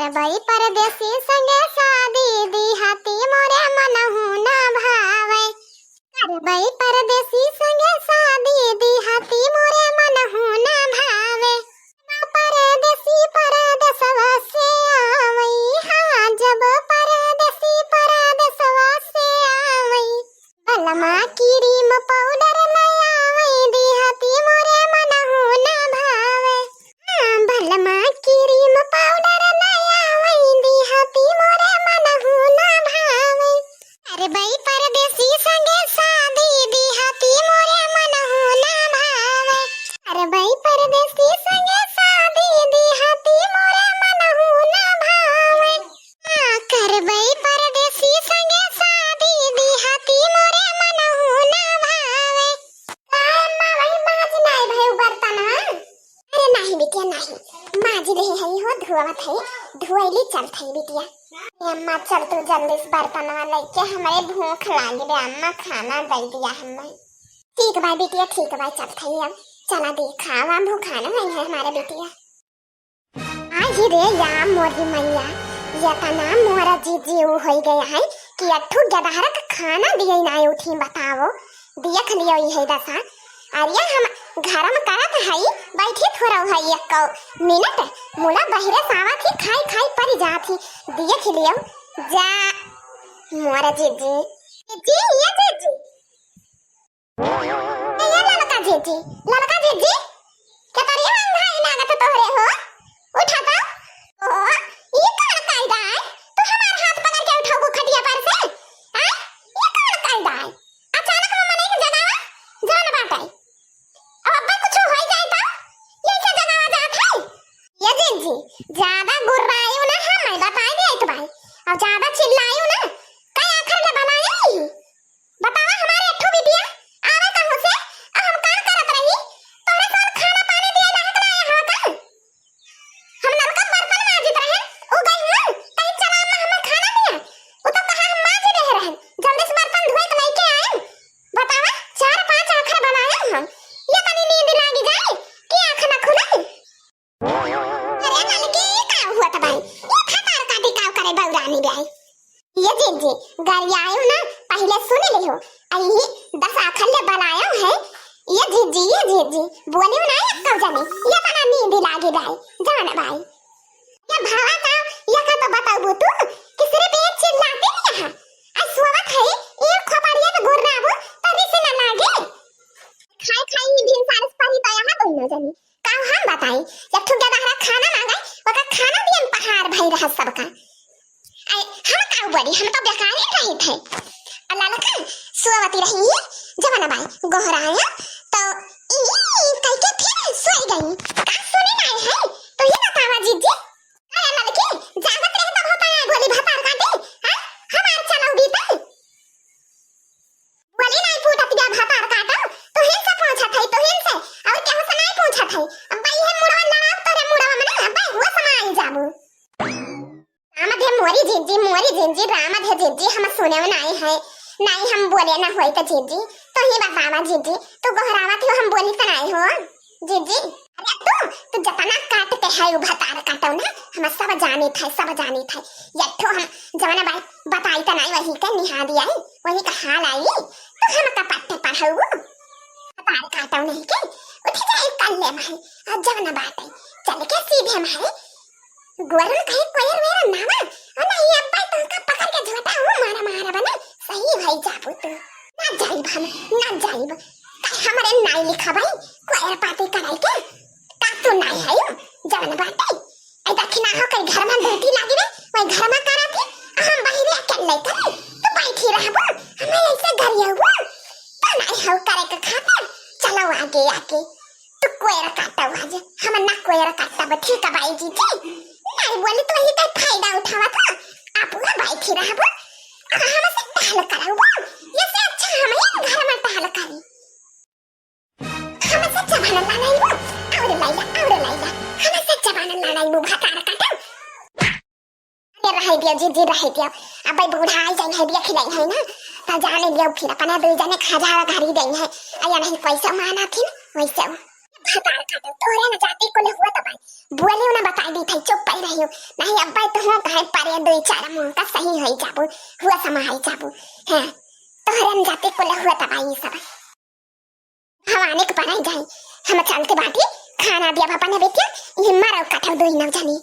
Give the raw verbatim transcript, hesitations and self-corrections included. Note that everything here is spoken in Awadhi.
करबई परदेसी संगे शादी, दिहती मोरे मनहु ना भावे। करबई परदेसी संगे शादी, दिहती मोरे मनहु ना भावे। परदेसी परदेसवा से आवई, हाँ, जब परदेसी परदेसवा से आवई। बलमा क्रीम पाउडर लयावई, दिहती मोरे मनहु ना भावे। हाँ, बलमा क्रीम पाउडर लयावई, दिहती मोरे मनहु ना भावे। करबई परदेसी संगे शादी, दिहती मोरे मनहु ना भावे। करबई परदेसी संगे शादी, दिहती मोरे मनहु ना भावे। हाँ, करबई परदेसी संगे शादी, दिहती मोरे मनहु ना भावे। का अम्मा, वही माज नाई भई बर्तन, हाँ? अरे नाही बिटिया नाही, माज लेहे हई हो, धुआवत हई, धुआइली चलत हई बिटिया। ए अम्मा, चल तू जल्दी से बर्तनवा लइके, हमरे भूख लागी बे अम्मा, खाना दइ दिया हमें। ठीक बा बिटिया, ठीक बा, चलत हई अब, चला देखावा, भूखान हई है हमारे बिटिया। आई रे या मोरी मैया, यतना मोरा जीजी उ होई गया है कि अठू गदहरा का खाना दिए ना उठी, बताओ, देख लियो इहे दशा। अरे हम घर में करत हई, बैठी थोड़ा हई एक मिनट, मुला बहिरे सावत ही खाई खाई परी जात ही, देख लियो जा मोरा जीजी। जीजी, ये जीजी। ए, ये ललका जीजी, ललका जीजी, केतरिया अंधाई लागत तोहरे हो, उठा तो। ओ, ई कौन कायदा है? तू हमार हाथ पकड़ के उठाऊ खटिया पर से? आय, ई कौन कायदा है? अचानक में मनई के जगावा, जौन बाटे। अब अब्बा कुछ होई जाए तो? ये क्या जगावा जात है? ये जीजी, ज्यादा गुर्रायू ना, हम बताई देत बाई। अब ज्यादा चिल्लायू ना, कई आखिर ले बनाई। बतावा हमारे अठू बिटिया, आवे कहूँ से, अब हम काम करत रही, तोहरे साथ खाना पानी दिए लायक ना आया हवा का? हम नलका बर्तन माजित रहे, उ गई ना, कहीं चला अम्मा हमें खाना दिया, उ तो कहा हम माजी रहे रहन, जल्दी से बर्तन धोए के लेके आए। बतावा, चार पांच आखर बनाया हम, ये तनी नींद लागी जाए कि आँख ना खुले। अरे ललकी, ई का हुआ त भाई? ये फटार काटी का करे बौरानी ब्याई? ये जीजी, गरियायो ना, पहिले सुन लिहो। अई दस आखर ले बलायो है। ये जीजी, ये जीजी, बोलियो ना एक कौ जनी। ये तना नींद लागी ब्याई, जान भाई। ये भावा का, ये का तो बताबू तू कि सिर्फ एक चिल्लाते नहीं है। आ सोवत है, एक खोपड़िया तो गुर्राबू, तरी से ना लागे। खाई खाई ही भिनसार से परी तो यहाँ दोनों जनी। का हम बताई, जब ठुक गदहरा खाना मांगे, ओकर खाना दियन पहाड़ भई रहा सबका। आय, हम का बोली, हम तो बेकार ही रही थे। आ ललका सोवती रही, जवन बाई, गोहराया, तो ई कह के फिर सोई गई। का सुने ना है, तो ये बतावा जीजी। आय ललकी, जागत रहे तब होता है, बोली भतार काटे, हाँ? हमार चलाऊ बीते। बोली नाई फूटत गया भतार काटो, तुहिन से पूछत है, तुहिन से, और केहू से नाई पूछत है। अब्बा इहे मुड़वा लड़ाओ तोरे मुड़वा में ना, अब्बा हुआ समाई जाबू। राम धे मोरी जीजी, मोरी जीजी, राम धे जीजी, हम सुने नाई है, नाई हम बोले ना होई तो जीजी, तो ही बतावा जीजी, तू गोहरावत हो, हम बोली तो नाई हो जीजी। अरे तू, तू जतना काट के है उ भतार काटो ना, हम सब जानी थे, सब जानी थे। ये तो हम जमाना बाई बताई त नाई, वही के निहा दिया है, वही का हाल आई, तो हम का पट्टे पढ़ऊ। तार काटौ नहीं के, उठ जाए कल्ले माई, और जवन बाटे, चल के सीधे माई। गोरन कहे कोयर मेरा नामा, और नहीं अब्बा तुमका पकड़ के झोटा हूँ, मारा मारा बने, सही होई जाबू तू। ना जाइब हम, ना जाइब, काहे हमरे नाई लिखा भाई, कोयर पाती कराई के, का तू नाई है यो, जवन बाटे। ए दखिना हो कई घर में ड्यूटी लागी रे, वही घर में करा थी, हम बहिरे अकेले करे, तू बैठी रहबो, हमें ऐसे गरियबो, तो नहीं हो करे के खातिर, चलो आगे आगे, तू कोयर काटो आज, हम ना कोयर काटब, ठीक है बाई जी, ठीक? नहीं बोली तो ही कई फायदा उठावा था, आप ना बैठी रहबो, और हमसे टहल कराबो, ये से अच्छा हम ही घर में टहल करी। हमसे जबान लड़ाई वो, और लैला, और लैला, हमसे जबान लड़ाई वो भतार काटो। अरे रह दिया जीजी, रह दिया। अब भाई बूढ़ा आई जाए है, दिया खिलाई है ना, तो जाने दिया फिर अपना दो जने खा जा घरी दे है। अया नहीं पैसा माना थी ना, वैसे वो। भतार काटो, तोहरे न जाति कुल हुआ तबाई। बोलियो ना बताई दी थई, चुप पड़ी रहियो। नहीं अब्बा तो हो कहे परे दुई चार मुंह का सही होई जाबू, हुआ समा होई जाबू। हैं, तोहरे न जाति कुल हुआ तबाई सब। भवानी के पराई जाई, हम चलते बाटी, खाना दिया बापा ने बेटिया, ये मारो काटो दुई नौ जनी।